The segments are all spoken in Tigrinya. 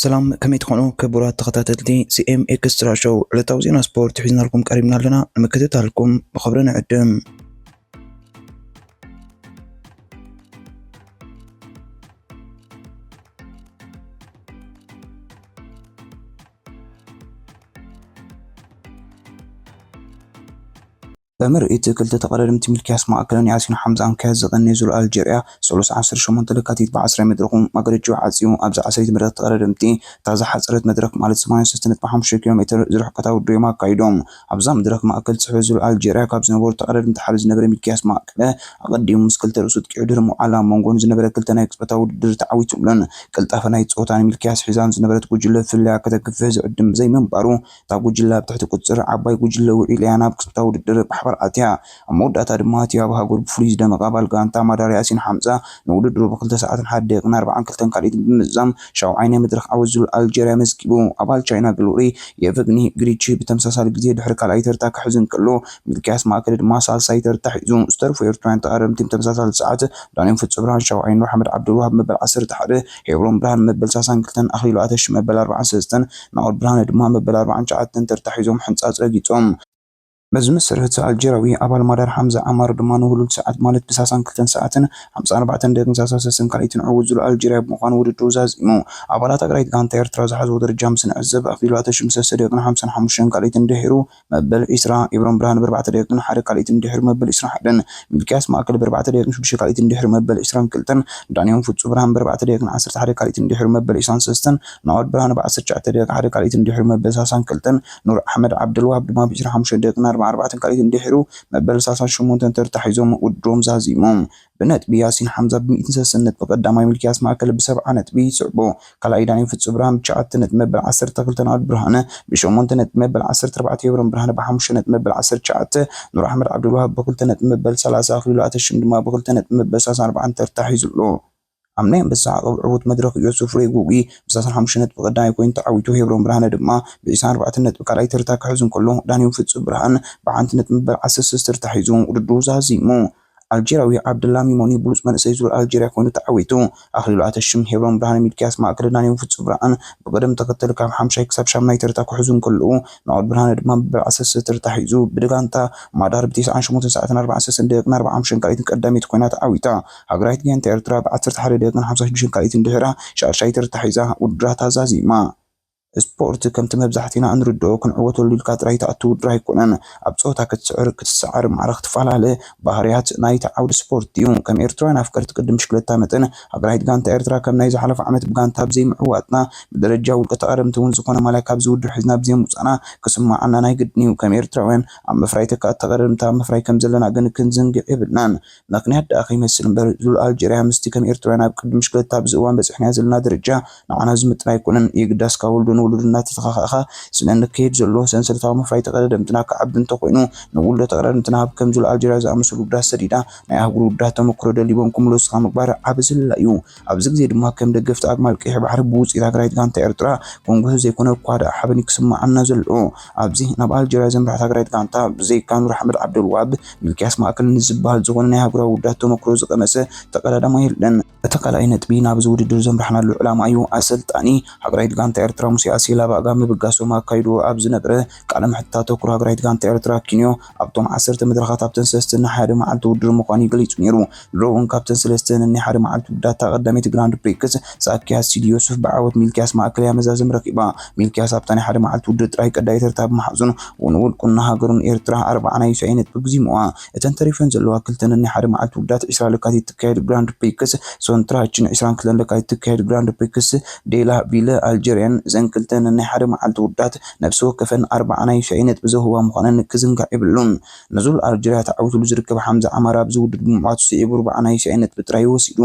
ሰላም፣ ከመይ ትኾኑ ክቡራት ተኸታተልቲ ሲ ኤም ኤክስትራ ሾው? ዕለታዊ ዜና ስፖርት ሒዝናልኩም ቀሪብና ኣለና። ንምክትታልኩም ብኽብሪ ንዕድም። ብምርኢት ክልተ ተቐዳደምቲ ሚልክያስ ማእከልን ያሲን ሓምዛን ክያዝ ዝቐነየ ዙር ኣልጀርያ፣ ሰሉስ ዓሰርተ ሸሞንተ ለካቲት ብዓስራይ መድረኹ ማግረጆ ዓጽዩ። ኣብዚ ዓሰርይቲ መድረኽ ተቐዳደምቲ እታ ዝሓጸረት መድረኽ ማለት ሰማንያ ሰለስተ ነጥቢ ሓሙሽተ ኪሎ ሜትር ዝርሕቀታ ውድድር እዮም ኣካይዶም። ኣብዛ መድረኽ ማእከል ጽሑፍ ዙር ኣልጀርያ ካብ ዝነበሩ ተቐዳደምቲ ሓደ ዝነበረ ሚልክያስ ማእከለ ኣቐዲሙ ምስ ክልተ ርእሱ ጥቂዑ ድሕሪ ምውዓል ኣብ መንጎን ዝነበረ ክልተ ናይ ቅጽበታዊ ውድድር ተዓዊቱሉን። ቅልጣፈ ናይ ጸወታ ንሚልክያስ ሒዛን ዝነበረት ጉጅለ ፍልልያ ከተግፍህ ዝዕድም ዘይምንባሩ እታ ጉጅለ ኣብ ትሕቲ ቁጽጽር ዓባይ ጉጅለ ውዒላ እያ ናብ ክልተ ውድድር ብሓባር ኣትያ። ኣብ መወዳእታ ድማ እቲ ኣብ ሃገሩ ብፍሉይ ዝደመቐ ኣባል ጋንታ ማዳር ያሲን ሓምዛ ንውድድሩ ብክልተ ሰዓትን ሓደ ደቂቕን ኣርባዓን ክልተን ካልኢትን ብምዝዛም ሻውዓይ ናይ መድረኽ ዓወት ዙር ኣልጀርያ መዝጊቡ። ኣባል ቻይና ግሎሪ የቭግኒ ግሪቺ ብተመሳሳሊ ግዜ ድሕሪ ካልኣይ ተርታ ክሕዝ እንከሎ፣ ሚልክያስ ማእከል ድማ ሳልሳይ ተርታ ሒዙ። ዝተርፉ ኤርትራውያን ተቐዳደምቲ ብተመሳሳሊ ሰዓት ዳንኤል ፍጹም ብርሃን ሻውዓይ፣ ኑር ኣሕመድ ዓብዱልዋሃብ መበል ዓሰርተ ሓደ፣ ሄብሮን ብርሃን መበል ሰላሳን ክልተን፣ ኣኽሊሉ ኣተሽ መበል ኣርባዓን ሰለስተን፣ ናኦድ ብርሃነ ድማ መበል ኣርባዓን ትሽዓተን ተርታ ሒዞም ሕንጻጽ ረጊጾም። በዚ መሰረት ኣልጀርያዊ ኣባል ማዳር ሓምዛ ዓማር ድማ ንውሉድ ሰዓት ማለት ብሰላሳን ክልተን ሰዓትን ሓምሳን ኣርባዕተን ደቂቕን ሰላሳን ሰለስተን ካልኢትን ዕዉት ዙር ኣልጀርያ ብምዃን ውድድሩ ዛዚሙ። ኣባላት ኣግራይት ጋንታ ኤርትራ ዝሓዝዎ ደረጃ ምስ ንዕዘብ፣ ኣኽሊሉ ኣተሽ ምስ ሰለስተ ደቂቕን ሓምሳን ሓሙሽተን ካልኢትን ድሒሩ መበል ዒስራ፣ ኢብሮም ብርሃን ብኣርባዕተ ደቂቕን ሓደ ካልኢትን ድሒሩ መበል ዒስራን ሓደን፣ ሚልክያስ ማእከል ብኣርባዕተ ደቂቕን ሽዱሽተ ካልኢትን ድሒሩ መበል ዒስራን ክልተን፣ ዳንኤል ፍጹም ብርሃን ብኣርባዕተ ደቂቕን ዓሰርተ ሓደ ካልኢትን ድሒሩ መበል ዒስራን ሰለስተን፣ ናኦድ ብርሃን ብዓሰርተ ትሽዓተ ደቂቕ ሓደ ካልኢትን ድሒሩ መበል ሰላሳን ክልተን፣ ኑር ኣሕመድ ዓብደልዋሃብ ድማ ብዒስራን ሓሙሽተን ደቂቕን ኣርባዓን ኣርባዕተን ካልኢትን ድሒሩ መበል ሰላሳን ሸሞንተን ተርታ ሒዞም ውድድሮም ዛዚሞም። ብነጥቢ ያሲን ሓምዛ ብሚእትን ሰለስተን ነጥቢ ቀዳማይ፣ ሚልክያስ ማእከል ብሰብዓ ነጥቢ ይስዕቦ። ካልኣይ ዳንኤል ፍጹም ብርሃን ብትሽዓተ ነጥቢ መበል ዓሰርተ ክልተ፣ ናኦድ ብርሃነ ብሸሞንተ ነጥቢ መበል ዓሰርተ ኣርባዕተ፣ ሄብሮን ብርሃነ ብሓሙሽተ ነጥቢ መበል ዓሰርተ ትሽዓተ፣ ኑር ኣሕመድ ዓብዱልዋሃብ ብክልተ ነጥቢ መበል ሰላሳ፣ ኣኽሊሉ ኣተሽም ድማ ብክልተ ነጥቢ መበል ሰላሳን ኣርባዓን ተርታ ሒዙ ኣሎ። ኣብ ናይ ኣንበሳ ዓቐብ ዕዉት መድረኽ ዮሱፍ ሬጉጊ ብሰላሳን ሓሙሽተ ነጥቢ ቀዳማይ ኮይኑ ተዓዊቱ። ሄብሮን ብርሃነ ድማ ብዒስራን ኣርባዕተን ነጥቢ ካልኣይ ተርታ ክሕዝ እንከሎ፣ ዳንኤል ፍጹም ብርሃን ብሓንቲ ነጥቢ መበል ዓሰርተ ሰለስተ ተርታ ሒዙ ውድድሩ ዛዚሙ። ኣልጀርያዊ ዓብደላ ሚሞኒ ብሉጽ መንእሰይ ዙር ኣልጀርያ ኮይኑ ተዓዊቱ። ኣኽሊሉ ኣተሽም፣ ሄብሮን ብርሃነ፣ ሚልክያስ ማእከለ፣ ዳንኤል ፍጹም ብርሃን ብቅደም ተኸተል ካብ ሓምሻይ ክሳብ ሻምናይ ተርታ ክሕዙ እንከለዉ፣ ናኦድ ብርሃነ ድማ ብመበል ዓሰርተ ሰለስተ ተርታ ሒዙ ብጋንታ ማዳር ብተስዓን ሸሞንተን ሰዓትን ኣርባዓን ሰለስተን ደቂቕን ኣርባዓን ሓሙሽተን ካልኢትን ቀዳመይቲ ኮይና ተዓዊታ። ሃገራዊት ጋንታ ኤርትራ ብዓሰርተ ሓደ ደቂቕን ሓምሳን ሽዱሽተን ካልኢትን ድሒራ ሻድሻይ ተርታ ሒዛ ውድድራ ኣዛዚማ። ስፖርት ከምቲ መብዛሕትና እንርድኦ ክንዕወተሉ ኢልካ ጥራይ ትኣቱ ውድድር ኣይኮነን። ኣብ ጸወታ ክትስዕር፣ ክትሰዓር፣ ማዕረ ክትፈላለ ባህርያት ናይቲ ዓውዲ ስፖርት እዩ። ከም ኤርትራውያን ኣፍቀርቲ ቅድም ብሽክለታ መጠን፣ ሃገራዊት ጋንታ ኤርትራ ከም ናይ ዝሓለፈ ዓመት ብጋንታ ብዘይምዕዋትና ብደረጃ ውልቀ ተቐደምቲ እውን ዝኾነ ማልያ ካብዚ ውድድር ሒዝና ብዘይምውጻእና ክስማዓና ናይ ግድን እዩ። ከም ኤርትራውያን ኣብ ምፍራይ ተካእቲ ተቐደምቲ ኣብ ምፍራይ ከም ዘለና ግን ክንዝንግዕ የብልናን። ምኽንያት ደኣ ከይመስል እምበር፣ ዙር ኣልጀርያ ምስቲ ከም ኤርትራውያን ኣብ ቅድም ብሽክለታ ኣብዚ እዋን በጺሕናዮ ዘለና ደረጃ ንዓና ዝምጥን ኣይኮነን። የግዳስ ካብ ወለዶ ንወለዶ እናተተኻኸእካ ስለ ንካየድ ዘሎ ሰንሰለታዊ ምፍራይ ተቐዳደምትና ክዓቢ እንተኾይኑ፣ ንውልዶ ተቐዳደምትና ኣብ ከም ዙር ኣልጀርያ ዝኣመሰሉ ውድድራት ሰዲዳ ናይ ኣህጉር ውድድራት ተመክሮ ደሊቦም ክምለሱ ካብ ምግባር ዓቢ ዝልላ እዩ። ኣብዚ ግዜ ድማ ከም ደገፍቲ ኣግማል ቀይሕ ባሕሪ ብውጽኢት ሃገራዊት ጋንታ ኤርትራ ክንጉህ ዘይኮነ እኳ ደኣ ሓበን እዩ ክስምዓና ዘሎ። ኣብዚ ናብ ኣልጀርያ ዘምርሐት ሃገራዊት ጋንታ ብዘይካ ኑር ኣሕመድ ዓብደልዋሃብ፣ ሚልክያስ ማእከል ንዝበሃል ዝኾነ ናይ ኣህጉራዊ ውድድራት ተመክሮ ዝቐመሰ ተቐዳዳማይ የለን። እቲ ካልኣይ ነጥቢ ናብዚ ውድድር ዘምራሕናሉ ዕላማ እዩ። ኣሰልጣኒ ሃገራዊት ጋንታ ኤርትራ ሙሴ ኣሴላ ብኣጋ ምብጋሶም ኣካይድዎ ኣብ ዝነበረ ቃለ መሕትት ኣተኩሮ ሃገራዊት ጋንታ ኤርትራ ኪንዮ ኣብቶም ዓሰርተ መድረኻት ኣብተን ሰለስተ ናይ ሓደ መዓልቲ ውድድር ምዃኑ እዩ ገሊጹ ነይሩ። ድሮ እውን ካብተን ሰለስተ ነናይ ሓደ መዓልቲ ውድድራት እታ ቀዳመይቲ ግራንድ ፕሪክስ ሳኪያ ሲዲ ዮሱፍ ብዓወት ሚልክያስ ማእከል እያ መዛዘም ረኺባ። ሚልክያስ ኣብታ ናይ ሓደ መዓልቲ ውድድር ጥራይ ቀዳይ ተርታ ብምሓዙን እውን ውልቁን ንሃገሩን ኤርትራ ኣርባዓ ናይ ዩሲኣይ ነጥቢ ጉዚምዋ። እተን ተሪፈን ዘለዋ ክልተ ነናይ ሓደ መዓልቲ ውድድራት ዕስራ ለካቲት ትካየድ ግራንድ ፕሪክስ ሶንትራችን ዕስራን ክልተን ለካቲት ትካየድ ግራንድ ፕሪክስ ዴላ ቪለ ኣልጀርያን እዘን ክልተ ነናይ ሓደ መዓልቲ ውድድራት ነፍሲ ወከፈን ኣርባዓ ናይ ዩሲኣይ ነጥቢ ዘውህባ ምዃነን ክዝንጋዕ የብሉን። ንዙር ኣልጀርያ ተዓዊቱሉ ዝርከብ ሓምዛ ዓማር ኣብዚ ውድድር ብምዕዋቱ ስዒቡ ኣርባዓ ናይ ዩሲኣይ ነጥቢ ጥራይ ወሲዱ።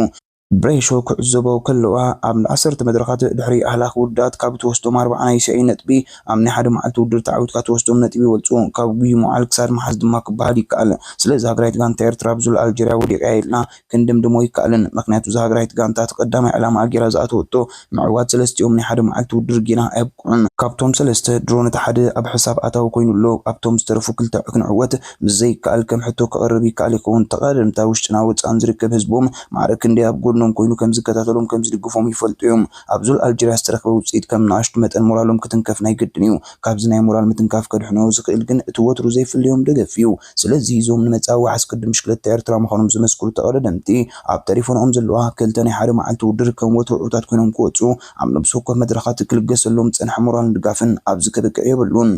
ብሬሾ ክዕዘቦ ከለዋ፣ ኣብ ዓሰርተ መድረኻት ድሕሪ ኣህላኽ ውድድራት ካብ ትወስዶም ኣርባዓ ናይ ዩሲኣይ ነጥቢ ኣብ ናይ ሓደ መዓልቲ ውድድር ተዓዊትካ ትወስዶም ነጥቢ ይበልጹ። ካብ ጉይ ምውዓል ክሳድ ምሓዝ ድማ ክበሃል ይከኣል። ስለዚ ሃገራዊት ጋንታ ኤርትራ ኣብ ዙር ኣልጀርያ ወዲቓ ኢልና ክንድምድሞ ኣይከኣልን። ምኽንያቱ እዛ ሃገራዊት ጋንታ እቲ ቀዳማይ ዕላማ ኣጌራ ዝኣተወቶ ምዕዋት ሰለስቲኦም ናይ ሓደ መዓልቲ ውድድር ጌና ኣየብቅዑን። ካብቶም ሰለስተ ድሮ ነቲ ሓደ ኣብ ሕሳብ ኣታዊ ኮይኑ ኣሎ። ኣብቶም ዝተረፉ ክልተ ክንዕወት ምስ ዘይከኣል ከም ሕቶ ክቐርብ ይከኣል ይኸውን። ተቐዳደምታ ውሽጥና ወጻእን ዝርከብ ህዝቦም ማዕረ ክንደይ ኣብ ጎድኑ ኮይኑ ከም ዝከታተሎም ከም ዝድግፎም ይፈልጡ እዮም። ኣብ ዙር ኣልጀርያ ዝተረኽበ ውፅኢት ከም ንኣሽቱ መጠን ሞራሎም ክትንከፍ ናይ ግድን እዩ። ካብዚ ናይ ሞራል ምትንካፍ ከድሕኖ ዝኽእል ግን እቲ ወትሩ ዘይፍለዮም ደገፍ እዩ። ስለዚ እዞም ንመጻኢ ዋሕስ ቅድም ሽክለታ ኤርትራ ምዃኖም ዝመስክሩ ተቐዳደምቲ ኣብ ተሪፎንኦም ዘለዋ ክልተ ናይ ሓደ መዓልቲ ውድድር ከም ወትሩ ዕዉታት ኮይኖም ክወፁ ኣብ ነብሲ ወከፍ መድረኻት ክልገሰሎም ዝጸንሐ ሞራልን ድጋፍን ኣብዚ ከብቅዕ የብሉን።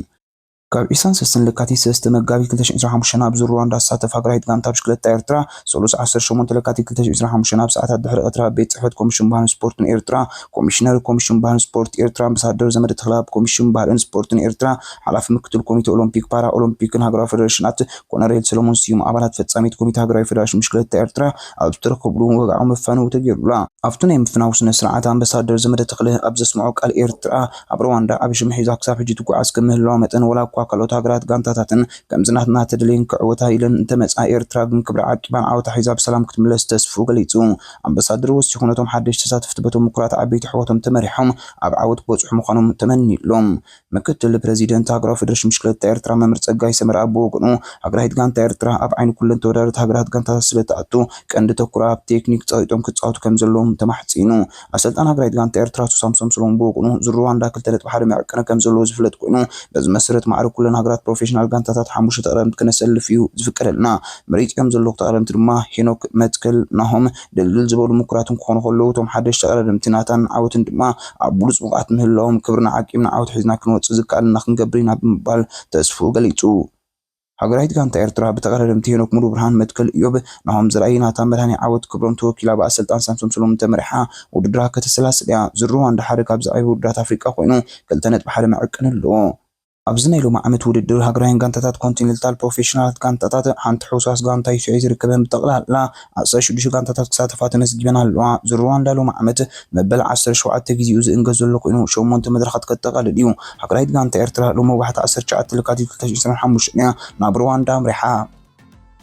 ካብ ዒስራን ሰለስተን ለካቲት ሰለስተ መጋቢት ክልተ ሽሕን ዕስራን ሓሙሽተን ኣብ ዙር ሩዋንዳ ዝሳተፍ ሃገራዊት ጋንታ ብሽክለታ ኤርትራ፣ ሰሉስ ዓሰርተ ሸሞንተ ለካቲት ክልተ ሽሕን ዕስራን ሓሙሽተን ኣብ ሰዓታት ድሕሪ ቀትሪ ኣብ ቤት ጽሕፈት ኮሚሽን ባህልን ስፖርትን ኤርትራ፣ ኮሚሽነር ኮሚሽን ባህልን ስፖርት ኤርትራ ኣምባሳደር ዘመደ ተኽለ፣ ኣብ ኮሚሽን ባህልን ስፖርትን ኤርትራ ሓላፊ ምክትል ኮሚቴ ኦሎምፒክ ፓራ ኦሎምፒክን ሃገራዊ ፌደሬሽናት ኮነሬል ሰለሞን ስዩም ኣባላት ፈጻሚት ኮሚቴ ሃገራዊ ፌደሬሽን ብሽክለታ ኤርትራ ኣብ ዝተረከብሉ ወግዓዊ መፋነዊ ተገይሩላ። ኣብቲ ናይ ምፍናው ስነ ስርዓት ኣምባሳደር ዘመደ ተኽለ ኣብ ዘስምዖ ቃል፣ ኤርትራ ኣብ ሩዋንዳ ዓቢ ሽም ሒዛ ክሳብ ሕጂ ትጓዓዝ ከም ምህላዋ መጠን፣ ዋላ እኳ ካልኦት ሃገራት ጋንታታትን ከምዚ ናትና ተደልየን ክዕወታ ኢለን እንተመጻ፣ ኤርትራ ግን ክብሪ ዓቂባን ዓወታ ሒዛ ብሰላም ክትምለስ ተስፍኡ ገሊጹ። ኣምባሳደር ወሲኹ ነቶም ሓደሽቲ ተሳተፍቲ በቶም ምኩራት ዓበይቲ ኣሕዋቶም ተመሪሖም ኣብ ዓወት ክበጽሑ ምዃኖም ተመኒሎም። ምክትል ፕረዚደንት ሃገራዊ ፌደሬሽን ብሽክለታ ኤርትራ መምህር ጸጋይ ሰመረ ኣብ ብወገኑ፣ ሃገራዊት ጋንታ ኤርትራ ኣብ ዓይኒ ኩለን ተወዳደርቲ ሃገራት ጋንታታት ስለ ትኣቱ፣ ቀንዲ ተኩራ ኣብ ቴክኒክ ጸቒጦም ክጻወቱ ከም ዘለዎም ተማሕጺኑ። ኣሰልጣን ሃገራዊት ጋንታ ኤርትራ ኣቶ ሳምሶም ሰሎሞን ብወገኑ፣ ዙር ሩዋንዳ ክልተ ነጥቢ ሓደ መዕቀኒ ከም ዘለዎ ዝፍለጥ ኮይኑ፣ በዚ መሰረት ማዕረ ኩለን ሃገራት ፕሮፌሽናል ጋንታታት ሓሙሽተ ተቐዳደምቲ ክነሰልፍ እዩ ዝፍቀደልና። መሪጸዮም ዘለኹ ተቐዳደምቲ ድማ ሄኖክ መትከል፣ ናሆም ድልድል ዝበሉ ምኩራት ክኾኑ ከለዉ፣ እቶም ሓደሽቲ ተቐዳደምቲ ናታን ዓወትን ድማ ኣብ ብሉጽ ብቕዓት ምህላዎም፣ ክብርና ዓቂብና ዓወት ሒዝና ክንወጽእ ዝከኣለና ክንገብር ኢና ብምባል ተስፍኡ ገሊጹ። ሃገራዊት ጋንታ ኤርትራ ብተቐዳደምቲ ሄኖክ ሙሉብርሃን፣ መትከል እዮብ፣ ናሆም ዘርኣይ፣ ናታን መድሃኔ ዓወት ክብሮም ተወኪላ ብኣሰልጣን ሳምሶም ሰሎሞን ተመሪሓ ውድድራ ከተሰላስል እያ። ዙር ሩዋንዳ ሓደ ካብ ዝዓበዩ ውድድራት ኣፍሪቃ ኮይኑ፣ ክልተ ነጥቢ ሓደ መዕቀኒ ኣለዎ። ኣብዚ ናይ ሎሚ ዓመት ውድድር ሃገራውያን ጋንታታት ኮንቲኔንታል ፕሮፌሽናላት ጋንታታት ሓንቲ ሕውስዋስ ጋንታ ዩ ሲ ኣይ ዝርከበን ብጠቕላላ ዓሰርተ ሽዱሽተ ጋንታታት ክሳተፋ ተመዝጊበን ኣለዋ። ዙር ሩዋንዳ ሎሚ ዓመት መበል ዓሰርተ ሸውዓተ ግዜኡ ዝእንገድ ዘሎ ኮይኑ፣ ሸሞንተ መድረኻት ከጠቓልል እዩ። ሃገራዊት ጋንታ ኤርትራ ሎሚ ወጋሕታ ዓሰርተ ትሽዓተ ለካቲት ክልተ ሽሕን ዕስራን ሓሙሽተን እያ ናብ ሩዋንዳ ኣምሪሓ።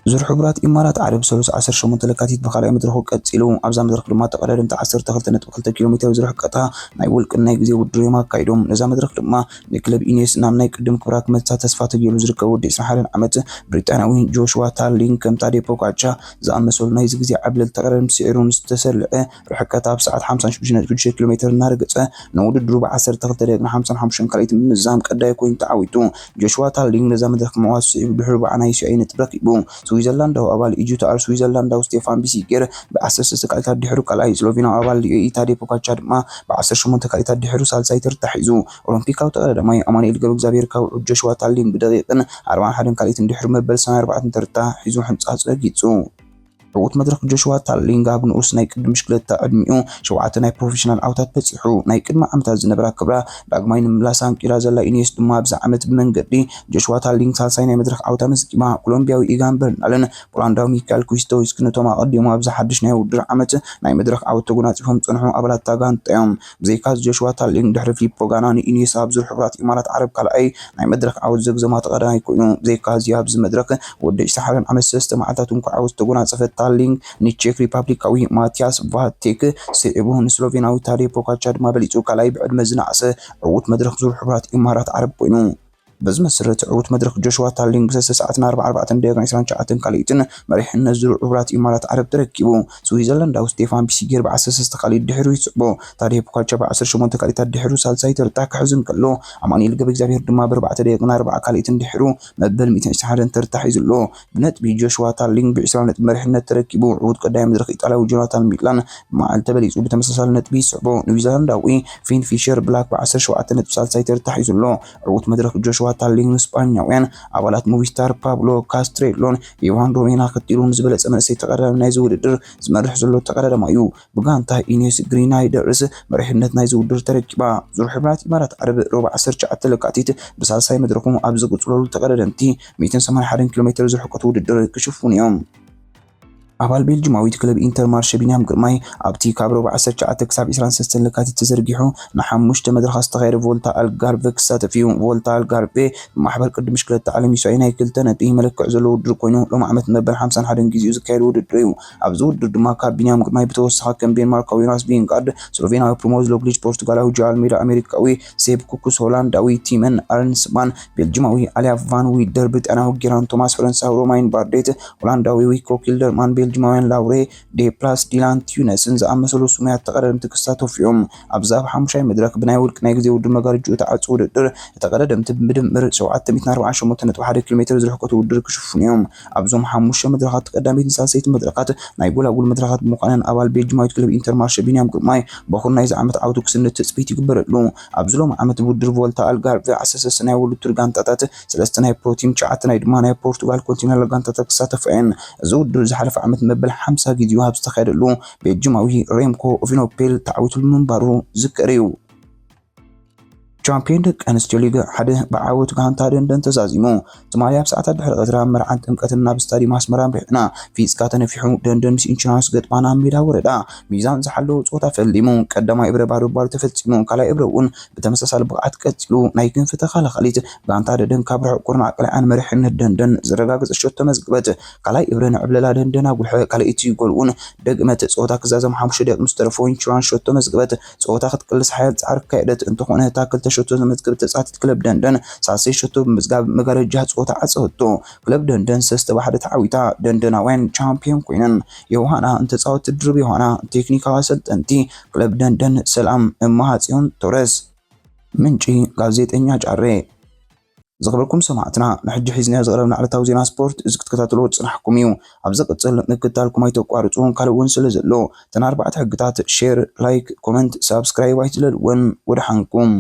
ዙር ሕቡራት ኢማራት ዓረብ ሰሉስ ዓሰርተ ሸሞንተ ለካቲት ብኻልኣይ መድረኹ ቀጺሉ። ኣብዛ መድረኽ ድማ ተቐዳደምቲ ዓሰርተ ክልተ ነጥቢ ክልተ ኪሎ ሜትር ዝርሕቀታ ናይ ውልቅን ናይ ግዜ ውድድር እዮም ኣካይዶም። ነዛ መድረኽ ድማ ንክለብ ኢኔስ ናብ ናይ ቅድም ክብራ ክመልሳ ተስፋ ተገይሩ ዝርከብ ወዲ ዕስራን ሓደን ዓመት ብሪጣንያዊ ጆሽዋ ታርሊንግ፣ ከም ታዴ ፖጋቻ ዝኣመሰሉ ናይዚ ግዜ ዓብለል ተቐዳደምቲ ስዒሩ ዝተሰልዐ ርሕቀት ኣብ ሰዓት ሓምሳን ሽዱሽተን ነጥቢ ሽዱሽተ ኪሎ ሜትር እናረገጸ፣ ንውድድሩ ብ ዓሰርተ ክልተ ደቂቕን ሓምሳን ሓሙሽተን ካልኢት ብምምዛም ቀዳይ ኮይኑ ተዓዊቱ። ጆሽዋ ታርሊንግ ነዛ መድረኽ ክመዋስ ስዒቡ ድሕሪ ርብዓ ናይ ዩ ሲ ኣይ ነጥቢ ረኪቡ። ስዊዘርላንዳዊ ኣባል ኢጂ ቲ ኣር ስዊዘርላንዳዊ ስቴፋን ቢሲጌር ብ ዓሰርተ ሰለስተ ካልኢታት ድሕሩ ካልኣይ፣ ስሎቬንያዊ ኣባል ሊዮ ኢታዴ ፖጋቻ ድማ ብ ዓሰርተ ሸሞንተ ካልኢታት ድሕሩ ሳልሳይ ተርታ ሒዙ። ኦሎምፒካዊ ተቐዳዳማይ ኣማኑኤል ገብረእግዚኣብሄር ካብ ዑድ ጆሽዋ ታርሊንግ ብደቂቕን ኣርባዓን ሓደን ካልኢትን ድሕሩ መበል ሰማንያን ኣርባዕተን ተርታ ሒዙ ሕንጻጽ ረጊጹ። ዕዉት መድረኽ ጆሽዋ ታርሊንግ ኣብ ንኡስ ናይ ቅድም ብሽክለታ ዕድሚኡ ሸውዓተ ናይ ፕሮፌሽናል ዓወታት በጺሑ። ናይ ቅድሚ ዓመታት ዝነበራ ክብራ ዳግማይ ንምምላስ ኣንቂራ ዘላ ኢኔስ ድማ ኣብዚ ዓመት ብመንገዲ ጆሽዋ ታርሊንግ ሳልሳይ ናይ መድረኽ ዓወታ ኣመዝጊባ። ኮሎምቢያዊ ኢጋን በርናልን ፖላንዳዊ ሚካኤል ኩስቶዊስኪ ነቶም ኣቐዲሙ ኣብዚ ሓድሽ ናይ ውድድር ዓመት ናይ መድረኽ ዓወት ተጎናጺፎም ዝጸንሑ ኣባላት እታ ጋንታ እዮም። ብዘይካዚ ጆሽዋ ታርሊንግ ድሕሪ ፊሊፖ ጋና ንኢኔስ ኣብ ዙር ሕቡራት ኢማራት ዓረብ ካልኣይ ናይ መድረኽ ዓወት ዘግዘማ ተቐዳዳማይ ኮይኑ፣ ብዘይካዚ ኣብዚ መድረኽ ወዲ ዕስራን ሓደን ዓመት ሰለስተ መዓልታት እንኳ ዓወት ዝተጎናጸፈ ታርሊንግ ንቼክ ሪፓብሊካዊ ማቲያስ ቫቴክ ስዒቡ፣ ንስሎቬናዊ ታዴ ፖጋቻ ድማ በሊጹ ካልኣይ ብዕድመ ዝነኣሰ ዕዉት መድረኽ ዙር ሕቡራት ኢማራት ዓረብ ኮይኑ። በዚ መሰረት ዕዉት መድረኽ ጆሽዋ ታርሊንግ ብሰለስተ ሰዓትን ኣርባዓን ኣርባዕተን ደቂቕን ዕስራን ትሽዓተን ካልኢትን መሪሕነት ዙር ሕቡራት ኢማራት ዓረብ ተረኪቡ። ስዊዘርላንዳዊ ስቴፋን ቢሲጌር ብ ዓሰርተ ሰለስተ ካልኢት ድሕሩ ይስዕቦ። ታዴ ፖጋቻ ብ ዓሰርተ ሸሞንተ ካልኢታት ድሕሩ ሳልሳይ ተርታ ክሕዝ እንከሎ፣ ኣማኑኤል ገብረእግዚኣብሄር ድማ ብ ኣርባዕተ ደቂቕን ኣርባዓ ካልኢትን ድሕሩ መበል ሚእትን ዕስራን ሓደን ተርታ ሒዙ ኣሎ። ብነጥቢ ጆሽዋ ታርሊንግ ብ ዕስራ ነጥቢ መሪሕነት ተረኪቡ። ዕዉት ቀዳማይ መድረኽ ኢጣልያዊ ጆናታን ሚላን ብመዓልቲ ተበሊጹ ብተመሳሳሊ ነጥቢ ይስዕቦ። ኒውዚላንዳዊ ፊን ፊሸር ብላክ ብ ዓሰርተ ሸውዓተ ነጥቢ ሳልሳይ ተርታ ሒዙ ኣሎ። ዕዉት መድረኽ ጆሽዋ ታርሊንግ ንስጳኛውያን ኣባላት ሙቪስታር ፓብሎ ካስትሬሎን ኢቫን ሮሜን ኣኸቲሉ ንዝበለጸ መንእሰይ ተቐዳዳሚ ናይዚ ውድድር ዝመርሕ ዘሎ ተቐዳዳማይ እዩ። ብጋንታ ኢኔስ ግሪናይደርስ መሪሕነት ናይዚ ውድድር ተረኪባ። ዙር ሕቡራት ኢማራት ዓረብ ሮብ ዓሰርተ ትሽዓተ ለካቲት ብሳልሳይ መድረኹም ኣብ ዝቕጽለሉ ተቐዳደምቲ ሚእትን ሰማንያን ሓደን ኪሎ ሜትር ዝርሕቀቱ ውድድር ክሽፍኑ እዮም። ኣባል ቤልጅማዊት ክለብ ኢንተር ማርሸ ቢንያም ግርማይ ኣብቲ ካብ ሮብ ዓሰርተ ትሽዓተ ክሳብ ዕስራን ሰለስተን ለካቲት ተዘርጊሑ ንሓሙሽተ መድረኻት ዝተኻየደ ቮልታ ኣልጋርቨ ክሳተፍ እዩ። ቮልታ ኣልጋርቬ ብማሕበር ቅድም ብሽክለታ ዓለም ዩ ሲ ኣይ ናይ ክልተ ነጥቢ መለክዕ ዘለዎ ውድድር ኮይኑ፣ ሎሚ ዓመት መበል ሓምሳን ሓደን ግዜኡ ዝካየድ ውድድር እዩ። ኣብዚ ውድድር ድማ ካብ ቢንያም ግርማይ ብተወሳኺ ከም ዴንማርካዊ ዮናስ ቪንጋርድ፣ ስሎቬንያዊ ፕሪሞዝ ሎግሊች፣ ፖርቱጋላዊ ጆ ኣልሜዳ፣ ኣሜሪካዊ ሴፕ ኩክስ፣ ሆላንዳዊ ቲመን ኣርንስማን፣ ቤልጅማዊ ኣሊያ ቫን ዊደር፣ ብሪጣንያዊ ጌራን ቶማስ፣ ፈረንሳዊ ሮማይን ባርዴት፣ ሆላንዳዊ ዊኮ ኪልደርማን፣ ቤልጅ ቤልጂማውያን ላውሬ ዴፕላስ፣ ዲላን ቲዩነስን ዝኣመሰሉ ስሙያት ተቐዳደምቲ ክሳተፉ እዮም። ኣብዚ ኣብ ሓሙሻይ መድረኽ ብናይ ውልቂ ናይ ግዜ ውድድር መጋረጅኡ ተዓጽ ውድድር ተቐዳደምቲ ብድምር ሸውዓተ ሚእትን ኣርባዓን ሸሞንተን ነጥቢ ሓደ ኪሎ ሜትር ዝርሕቀቱ ውድድር ክሽፍኑ እዮም። ኣብዞም ሓሙሽተ መድረኻት ቀዳመይቲ ንሳልሰይቲ መድረኻት ናይ ጎላጉል መድረኻት ብምዃነን ኣባል ቤልጂማዊት ክለብ ኢንተርማርሸ ቢንያም ግርማይ በኹር ናይዚ ዓመት ዓውቱ ክስንድ ትጽቢት ይግበረሉ። ኣብዚ ሎሚ ዓመት ውድድር ቮልታ ኣልጋርቬ ዓሰርተ ሰለስተ ናይ ውድድር ጋንታታት ሰለስተ ናይ ፕሮቲም ትሽዓተ ናይ ድማ ናይ ፖርቱጋል ኮንቲነንታል ጋንታታት ክሳተፋ እየን። እዚ ውድድር ዝሓለፈ ዓመት መበል ሓምሳ ግዜኡ ኣብ ዝተኻየደሉ ቤልጂማዊ ሬምኮ ኦቪኖፔል ተዓዊቱ ምንባሩ ዝከር እዩ። ቻምፒዮን ደቂ ኣንስትዮ ሊግ ሓደ ብዓወት ጋንታ ደንደን ተዛዚሙ። ትማሊ ኣብ ሰዓታት ድሕሪ ቀትሪ ኣብ መርዓን ጥምቀትን ናብ ስታዲየም ኣስመራ ኣምሪሕና። ፊስካ ተነፊሑ ደንደን ምስ ኢንሹራንስ ገጥማ ናብ ሜዳ ወረዳ። ሚዛን ዝሓለዎ ጸወታ ፈሊሙ። ቀዳማይ እብረ ባዶ ባዶ ተፈጺሙ። ካልኣይ እብረ እውን ብተመሳሳሊ ብቕዓት ቀጺሉ። ናይ ክንፊ ተኸላኻሊት ጋንታ ደንደን ካብ ርሑቕ ኩርናዕ ቀሊዓን መሪሕነት ደንደን ዘረጋገጸ ሸቶ መዝግበት። ካልኣይ እብረ ንዕብለላ ደንደን ኣጉልሐ። ካልኣይቲ ጎል እውን ደግመት። ጸወታ ክዛዘም ሓሙሽተ ደቂቕ ምስ ተረፎ ኢንሹራንስ ሸቶ መዝግበት። ጸወታ ክትቅልስ ሓያል ጻዕሪ ኣካየደት። እንተኾነ እታ ክልተ ሸቶ ዘመዝገበት ተጻዋቲት ክለብ ደንደን ሳልሰይ ሸቶ ብምምዝጋብ መጋረጃ ጸወታ ዓጸወቶ። ክለብ ደንደን ሰለስተ ብሓደ ተዓዊታ። ደንደናውያን ቻምፒዮን ኮይነን። ዮሃና ንተጻወትቲ ድርብ ዮሃና ቴክኒካዊ ኣሰልጠንቲ ክለብ ደንደን ሰላም እማሃጽዮን ቶረስ። ምንጪ ጋዜጠኛ ጫሬ። ዝኸበርኩም ሰማዕትና፣ ንሕጂ ሒዝናዮ ዝቐረብና ዕለታዊ ዜና ስፖርት እዚ ክትከታተልዎ ዝጽናሕኩም እዩ። ኣብ ዝቕጽል ምክትታልኩም ኣይተቋርጹ፣ ካልእ እውን ስለ ዘሎ እተን ኣርባዕተ ሕግታት ሼር፣ ላይክ፣ ኮመንት፣ ሳብስክራይብ ኣይትለልወን። ወደሓንኩም።